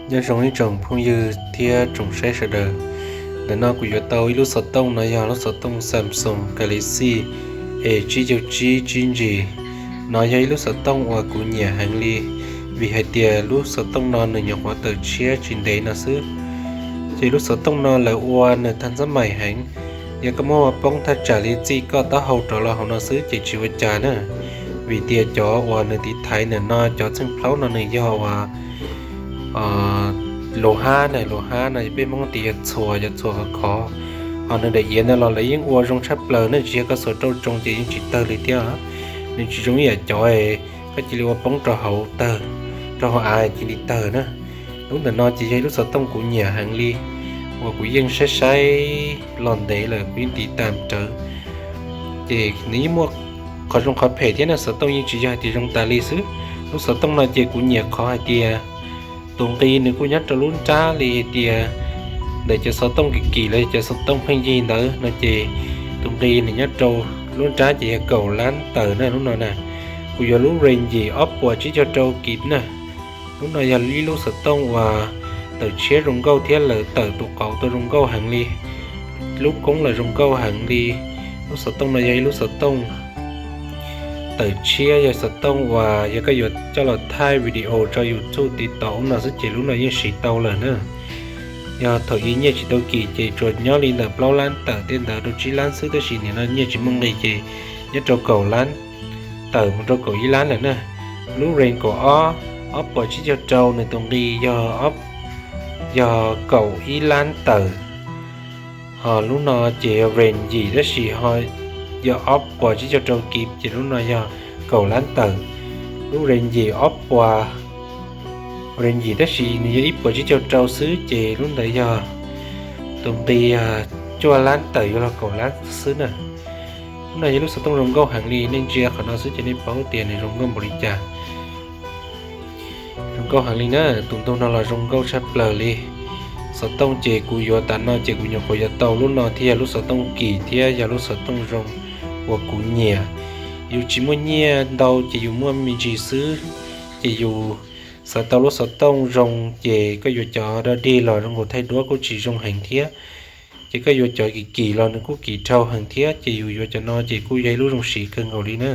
Nyob zoo ib tsoom phooj ywg thiab tsoom saib sawv daws. Ntawm no kuv yuav tau ib lub xov tooj, no yog lub xov tooj Samsung Galaxy A tsib caug tsib tsib G. No yog ib lub xov tooj uas kuv nyiam heev li, vim hais tias lub xov tooj no nws nyuam qhuav tawm tshiab tsis ntev no xwb. Ces lub xov tooj no lawv ua nws tag ntxab mais heev. Yog koj muab ua poob thaj tsam li txij koj taub hau rov los hauv no xwb ces tsis ua cas na, vim tias cov uas nws tiv thaiv ntawm no cov txheej plhaub no nws yog uas lus hab na, lus hab no peb Hmoob tias yog txhuas, yog txhuas khov khov. Ho nws daim iav ntawd los lawv yeej ua zoo tshaj plaws ne, tsis yog koj xuas rau tsoo ces yeej tsis tawg li thiab. Nws tsis zoo ib yam cov koj cia li ua poob rau hauv tawg, rau hauv av cia li tawg na. Lub ntawm no ces yog ib lub xov tooj kuv nyiam heev li, uas kuv yeej saib saib los ntev lawm, kuv yeej tiv tam rawv. Ces nws yeej muaj qhov zoo qhov phem thiab na, xov tooj yeej tsis yog hais tias zoo tas li xwb. Lub xov tooj no ces kuv nyiam qhov hais tias tus nqi nws kuj nyob rau lub nrab li hais tias ntawm cov xov tooj kim kim los yog cov xov tooj pheej yig ntawd no ces tus nqi nws nyob rau lub nrab ces yog kaum lab tawm na lub no na. Kuv yuav lub range yim ob puas tsib caug rau kis na. Lub no yog ib lub xov tooj uas tawm tshiab zoo nkauj thiab lawv tawm tus qauv tau zoo nkauj heev li. Lub koob lawv zoo nkauj heev li. Lub xov tooj no yog ib lub xov tooj tawm tshiab, yog xov tooj uas yog koj yuav coj los thaij video rau YouTube, TikTok ub no xwb ces lub no yeej siv tau lawm na. Yog thaum ub nyiaj tsis tau kim ces tsuas nyob li ntawm plaub lab tawm tej ntawd rau tsib lab xwb, tab sis nim no nyiaj tsis muaj nqis ces nyob rau kaum lab tawm mus rau kaum ib lab lawm na. Lub range kaum ob, ob puas tsib caug rau nws tus nqi yog, yog kaum ib lab tawm. Ho lub no ces yog range yim tab sis ho yog ob puas tsib caug rau kis ces lub no yog kaum lab tawm. Lub range yim ob puas, range yim tab sis nws yog ib puas tsib caug rau xwb ces lub ntawd yog tus nqi yog cuaj lab tawm yuav luag kaum lab xwb na. Lub no yog lub xov tooj zoo nkauj heev li, nej ntsia qhov no xwb ces nej paub tias nws zoo nkauj npaum li cas. Zoo nkauj heev li na, tus ntug no los zoo nkauj tshaj plaws li. Xov tooj ces kuv yuav tas no ces kuv nyuam qhuav yuav tau lub no thiab yog lub xov tooj kim thiab yog lub xov tooj zoo uas kuv nyiam. Yus tsis muaj nyiaj ntau ces yus muaj me ntsis xwb, ces yus xav tau lub xov tooj zoo ces koj yuav cov dog dig los zoo nkaus thaij duab kuj tsis zoo heev thiab. Ces koj yuav cov kim kim los nws kuj kim dhau heev thiab, ces yus yuav cov no ces kuj yog ib lub zoo siv kawg nkaus li na.